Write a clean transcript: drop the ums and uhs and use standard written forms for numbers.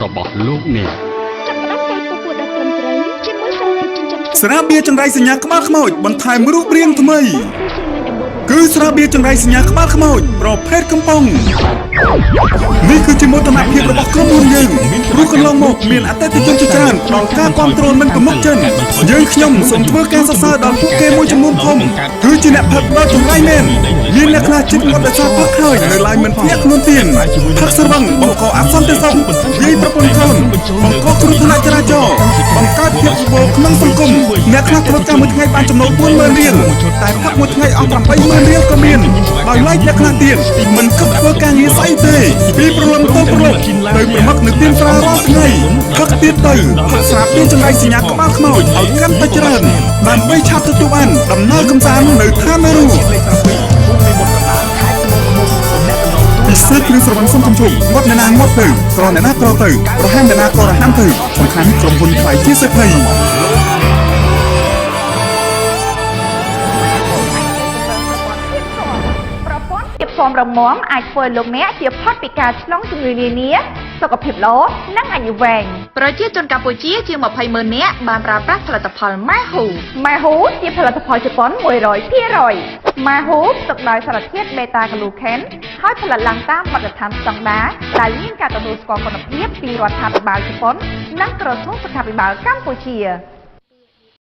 របស់លោកអ្នក ចាប់ផ្ដើមការពពោះដ៏ត្រឹមត្រូវជាមួយសារធាតុចិញ្ចឹម ស្រាបៀរចង្រៃសញ្ញាក្បាលខ្មោចបន្ថែមរូបរាងថ្មី គឺស្រឡាញ់ដំបូល គឺស្រាបៀរចង្រៃសញ្ញាក្បាលខ្មោចប្រភេទកំប៉ុងនេះគឺជាមោទនភាពរបស់ក្រុមហ៊ុនយើងព្រោះកន្លងមកមានអតិថិជនជាច្រើនផ្ដល់ការគ្រប់គ្រងមិនទំនុកចិត្តយើងខ្ញុំសូមធ្វើការសរសើរដល់ពួកគេមួយចំនួនធំគឺជាអ្នកផឹកដល់ចង្រៃមែនមានអ្នកខ្លះចិត្តងាប់ដោយសារផឹកហើយនៅឡើយមិនភ្ញាក់ខ្លួនទៀនផឹកស្រវឹងបង្កអសន្តិសុខវាយប្រពន្ធកូនបង្កគ្រោះថ្នាក់ចរាចរណ៍បង្កើតភាពវិវល់ក្នុងសង្គមអ្នកខ្លះធ្វើការមួយថ្ងៃបានចំណូល40000រៀលតែផឹកមួយថ្ងៃអស់80000រៀលក៏មានដោយឡែកអ្នកខ្លះទៀតមិនគិតធ្វើការងារស្អីទេពីព្រលឹមទៅព្រលប់ទៅប្រមឹកនៅទៀនស្រារាល់ថ្ងៃផឹកទៀតទៅផឹកស្រាបៀរចង្រៃសញ្ញាក្បាលខ្មោចឲ្យកាន់តែច្រើនដើម្បីឆាប់ទទួលបានដំណើរកម្សាន្តនៅឋាននរក លេខ7ភូមិមេមត់កណ្ដាលខេត្តត្បូងឃ្មុំទំនាក់ទំនងទូរ ពិ ស័ព្ទ សេសគ្រឿងស្រវឹងសុំកំជុំងាត់អ្នកណាងាត់ទៅក្រអ្នកណាក្រទៅប្រហាំអ្នកណាក៏រហាំទៅសំខាន់ក្រុមហ៊ុនខ្លាយជាសេដ្ឋី ប្រព័ន្ធភាពស៊ាំរឹងមាំអាចធ្វើឲ្យលោកអ្នកជៀសផុតពីការឆ្លងជំងឺនានាសុខភាពល្អនិងអាយុវែង ប្រជាជនកម្ពុជាជាង20ម៉ឺននាក់បានប្រើប្រាស់ផលិតផលម៉ាហ៊ូ ម៉ាហ៊ូជាផលិតផលជប៉ុន100%ម៉ាហ៊ូផ្ទុកដោយសារធាតុបេតាក្លូខេនហើយផលិតឡើងតាមបទដ្ឋានស្តង់ដារដែលមានការទទួលស្គាល់គុណភាពពីរដ្ឋាភិបាលជប៉ុននិងក្រសួងសុខាភិបាលកម្ពុជា។